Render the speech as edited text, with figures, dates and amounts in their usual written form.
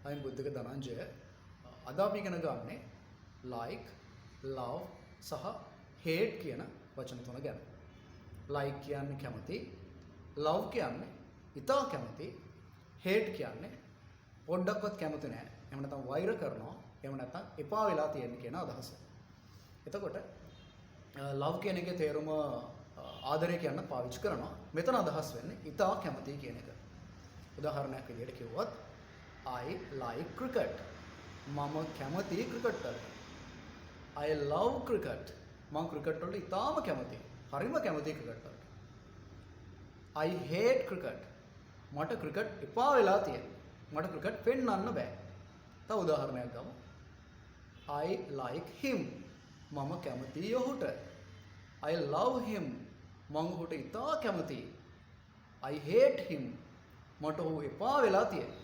I'm Buddhika Dhananjaya. අද අපි ඉගෙන ගන්නේ like, love සහ hate කියන වචන තුන ගැන. Like කියන්නේ කැමති, love කියන්නේ ඉතා කැමති, hate කියන්නේ පොඩ්ඩක්වත් කැමති නෑ. එහෙම නැත්නම් වෛර කරනවා, එහෙම නැත්නම් එපා වෙලා තියෙන කියන අදහස. එතකොට love කියන එකේ තේරුම ආදරය කියන්න පාවිච්චි කරනවා. මෙතන අදහස් වෙන්නේ ඉතා කැමති කියන එක. උදාහරණයක් විදිහට කිව්වොත්, I like cricket. මම කැමති ක්‍රිකට් වලට. I love cricket. මං ක්‍රිකට් වලට ඉතාම කැමතියි. හරිම කැමතියි ක්‍රිකට් වලට. I hate cricket. මට ක්‍රිකට් එපා වෙලා තියෙනවා. මට ක්‍රිකට් පෙන්වන්න බෑ. තව උදාහරණයක් ගමු. I like him. මම කැමතියි ඔහුට. I love him. මං ඔහුට ඉතා කැමතියි. I hate him. මට ඔහු එපා වෙලා තියෙනවා.